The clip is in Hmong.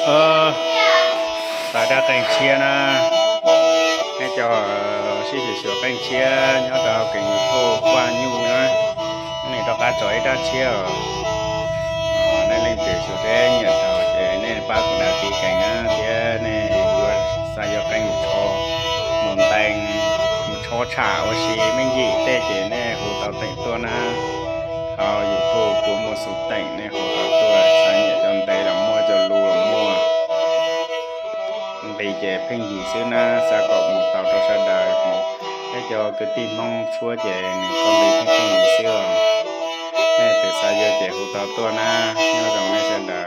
Tau dab qeej tshiab na, nej cov sib xyuas xyuas qeej tshiab nyob rau kev YouTube Paj Nyuj na, nej rov qab tso ib dab tshiab os. Nej leej twg xyuas thiab nyiam tau ces nej pab kuv đăng ký kênh na, thiab nej yuav xav yuav qeej mus tsho, mus ntees, mus tsho tsham ua si me ntsis tej ces nej hu tau teem tuaj na. Hauv YouTube kuv muaj xov teem, nej hu tau tuaj, xav nyiam cov ntev los muaj, cov luv los muaj. Nqis ces pheej yig xwb na, xav kom mus tau rau sawv daws. Thiab cov kwv tij Hmoob tshuab ces nws kuj nqis pheej pheej yig xwb os. Nej leej twg xav yuav ces hu tau tuaj na. Nyob zoo nej sawv daws.